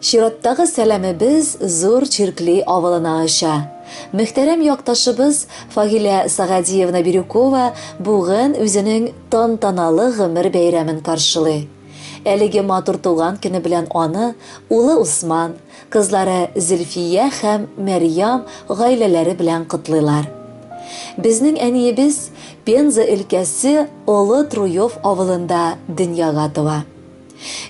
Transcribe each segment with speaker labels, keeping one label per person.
Speaker 1: Чираттагы сәламебез Зур Чиркли авылына оча. Мөхтәрәм якташыбыз Фагилә Сагадиевна Бирюкова бүген үзенең тантаналы гомер бәйрәмен каршылый. Әлеге матур туган көне белән аны улы Усман, кызлары Зөлфия һәм Мәрьям гаиләләре белән котлыйлар. Безнең әниебез Пенза өлкәсе Олы Труев авылында дөньяга туа.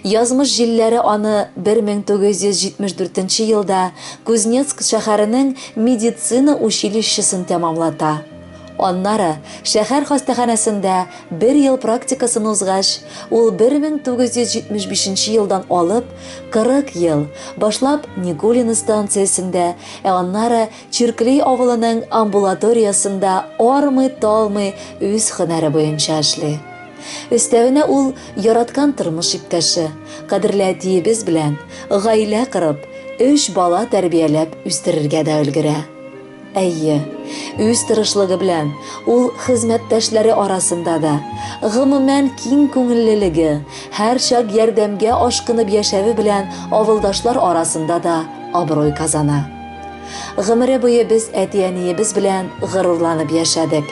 Speaker 1: Язмыш җилләре аны 1974 нче елда Кузнецк шәһәренең медицина училищесын тәмамлата. Аннары, шәһәр хастаханәсендә бер ел практикасын узгач, ул 1975 нче елдан алып 40 ел, башлап Никулино станциясендә, ә аннары Чиркли авылының амбулаториясендә армый-талмый үз һөнәре буенча эшли. Өстәвенә ул яраткан тормыш иптәше, кадерле әтиебез белән гаилә корып, өч бала тәрбияләп үстерергә дә өлгерә. Әйе, үз тырышлыгы белән ул хезмәттәшләре арасында да, гомумән, киң күңеллелеге, һәрчак ярдәмгә ашкынып яшәве белән авылдашлар арасында да абруй казана. Гомере буе без әти-әниебез белән горурланып яшәдек.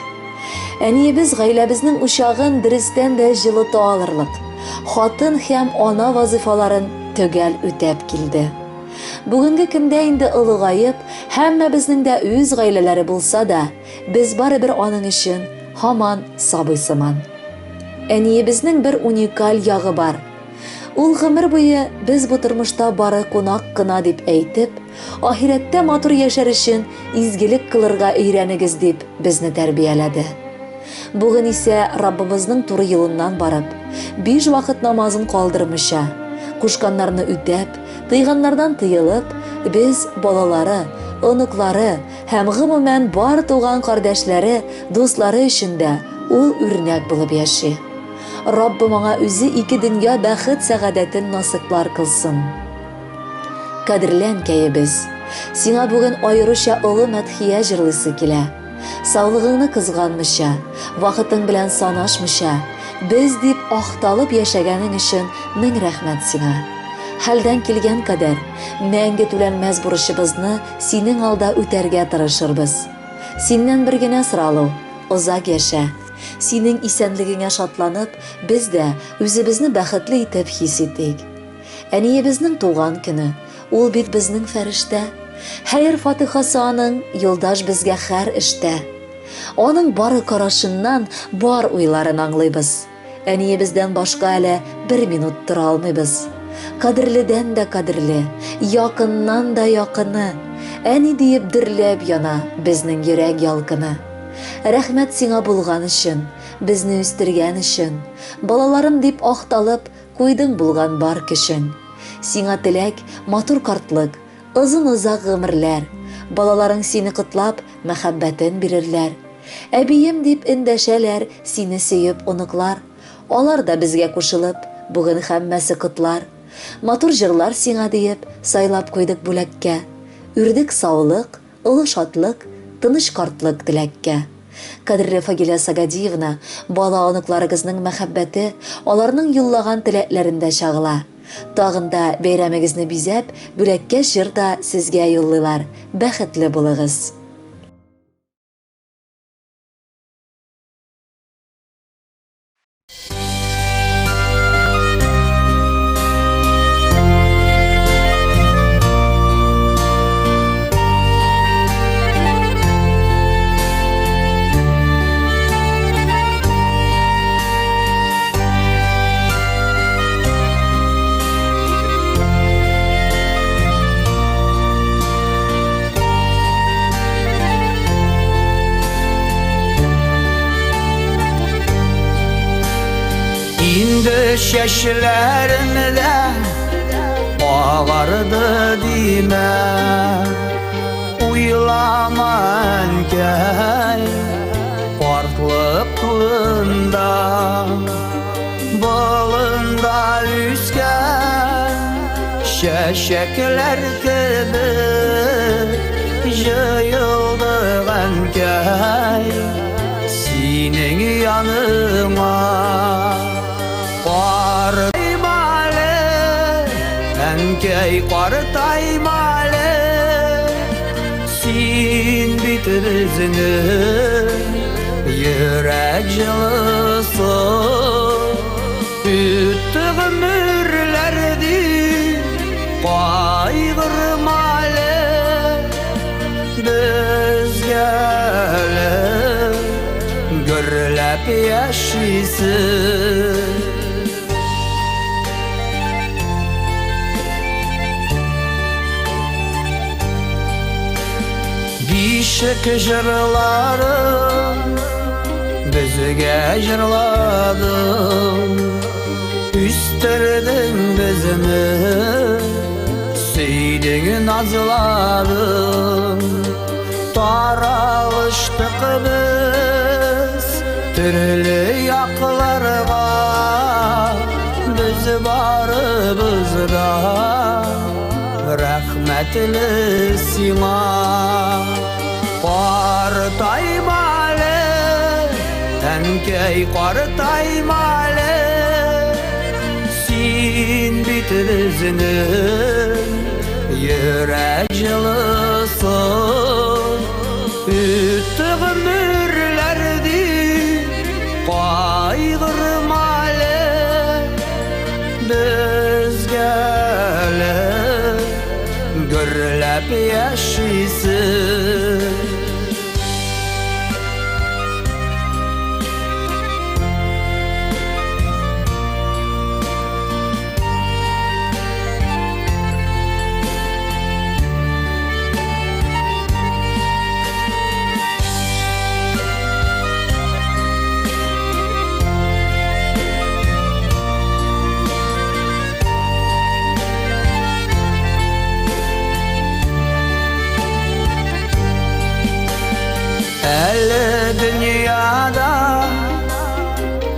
Speaker 1: Әниебез гаиләбезнең учагын дөрестән дә җылыта алырлык, хатын һәм ана вазыйфаларын төгәл үтәп килде. Бүгенге көндә инде олыгаеп, һәммәбезнең дә үз гаиләләре булса да, без барыбер аның өчен һаман сабый сыман. Әниебезнең бер уникаль ягы бар. Ул гомер буе без бу тормышта бары кунак кына дип әйтеп, ахирәттә матур яшәр өчен изгелек кылырга өйрәнегез дип безне тәрбияләде. Бүген исә Раббыбызның туры юлыннан барып, биш вакыт намазын калдырмыйча, кушканнарны үтәп, тыйганнардан тыелып, без балалары, оныклары һәм гомумән бар туган кардәшләре, дуслары өчен дә ул үрнәк булып яши. Раббым аңа үзе ике дөнья бәхет-сәгадәтен насыйплар кылсын. Кадерле әнкәебез, сиңа бүген аеруча олы мәдхия җырлыйсы килә. Саулыгыңны кызганмыйча, вакытың белән санашмыйча, без дип ахталып яшәгәнең өчен мең рәхмәт сиңа. Хәлдән килгән кадәр, мәңге түләнмәс бурычыбызны синең алда үтәргә тырышырбыз. Синнән бер генә соралу, озак яшә! Синең исәнлегеңә шатланып, без дә үзебезне бәхетле итеп хис итик. Әниебезнең туган көне, ул бит безнең фәрештә. Хәер-фатихасы аның, юлдаш безгә хәр эштә. Аның бары карашыннан бар уйларын аңлыйбыз. Әниебездән башка әле бер минут тора алмыйбыз. Кадерледән дә кадерле, якыннан да якыны, әни диеп дөрләп яна безнең йөрәк ялкыны. Рәхмәт сиңа булган өчен, безне үстергән өчен, балаларым дип ахталып, куйдың булган бар көчең. Сиңа теләк, матур картлык, озын-озак гомерләр, балаларың сине котлап, мәхәббәтен бирерләр. Әбием дип эндәшәләр сине сөеп оныклар, алар да безгә кушылып, бүген хәммәсе котлар. Матур җырлар сиңа диеп, сайлап куйдык бүләккә. Үрдек саулык, Олы шатлык, тыныч картлык теләккә. Кадерле Фагилә Сагадиевна, бала-оныкларыгызның мәхәббәте аларның юллаган теләкләрендә чагыла. Тагын да бәйрәмегезне бизәп, бүләккә җыр да сезгә юллыйлар. Бәхетле булыгыз!
Speaker 2: Инде чәчләрем дә агарды димә. Уйлама, әнкәй, картлык турында. Болында үскән чәчәкләр кебек җыелдык, әнкәй, синең яныңа. Картаймале, әнкәй. Әнкәй, картайма әле, син бит безнең йөрәк җылысы. Үтте гомерләр дип кайгырма әле, безгә әле гөрләп яшисе. Бишек җырларын безгә җырладың, үстердең безне, сөйдең, назладың. Таралыштык без төрле якларга, без барыбыз да рәхмәтле сиңа. Картайма әле, әнкәй, картайма әле, син бит безнең йөрәк җылысы. Үтте гомерләр дип кайгырма әле, безгә әле гөрләп яшисе. Әле дөньяда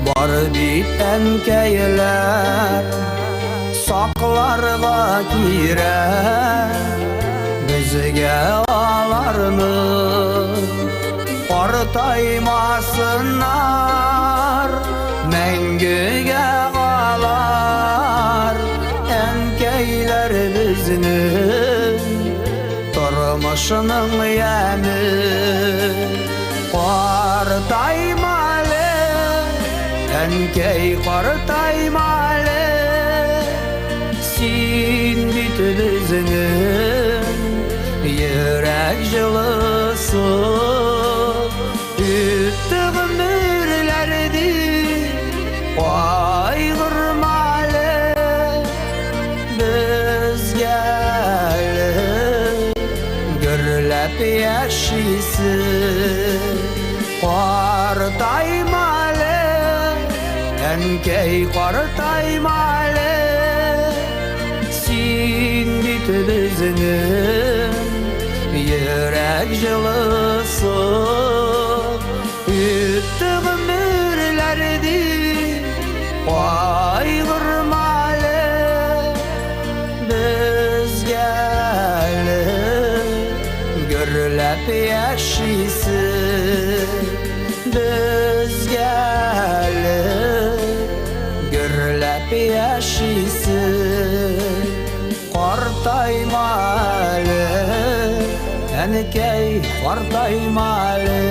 Speaker 2: бар бит әнкәйләр, сакларга кирәк безгә аларны. Картаймасыннар, мәңгегә алар, әнкәйләр безнең тормышның яме. Картайма әле, әнкәй, картайма әле, син бит безнең йөрәк җылысы. Үтте гомерләр дип кайгырма әле, безгә әле гөрләп яшисе. Картайма әле, әнкәй, картайма әле, син бит безнең йөрәк җылысы. Үтте гомерләр дип кайгырма әле, безгә әле гөрләп яшисе. Безгә әле гөрләп яшисе. Картайма әле, әнкәй, картайма әле.